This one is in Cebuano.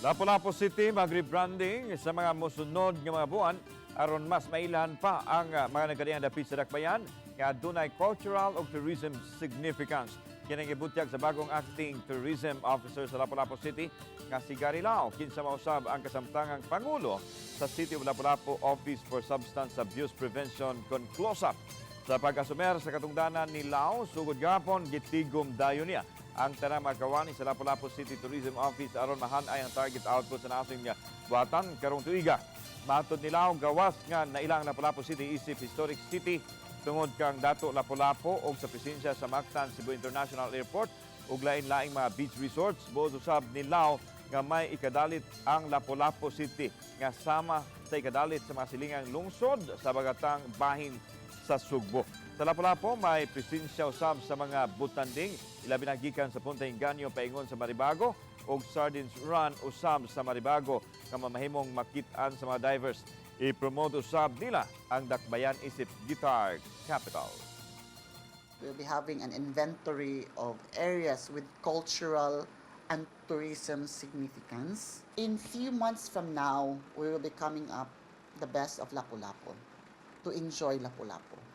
Lapu-Lapu City mag-rebranding sa mga mosunod nga mga buwan aron mas mailhan pa ang mga nagkadiang dapit sa dakbayan nga adunay cultural ug tourism significance. Kini gibutyag sa bagong acting tourism officer sa Lapu-Lapu City nga si Gary Lao, kinsa mausab ang kasamtangang pangulo sa City of Lapu-Lapu Office for Substance Abuse Prevention kon CLOSAP. Sa pag-asumer sa katungdanan ni Lao, sugod gapon gitigom dayon niya ang tanang mga kawani sa Lapu-Lapu City Tourism Office aron mahanay ang target output sa nasod nga buhatan karong tuiga. Matod ni Lao, gawas nga nailang Lapu-Lapu City isip historic city tungod kang Dato Lapu-Lapu og sa presensya sa Mactan Cebu International Airport ug lain-laing mga beach resorts, buot usab ni Lao nga may ikadalit ang Lapu-Lapu City nga sama sa ikadalit sa mga silingang lungsod sa bagatang bahin sa Sugbo. Sa Lapu-Lapu, may presensya usab sa mga butanding, ilabi na gikan sa Punta Engaño paingon sa Maribago ug Sardines Run usab sa Maribago nga mamahimong makit-an sa mga divers. I-promote usab nila ang Dakbayan isip Guitar Capital. We'll be having an inventory of areas with cultural and tourism significance. In few months from now, we will be coming up the best of Lapu-Lapu to enjoy Lapu-Lapu.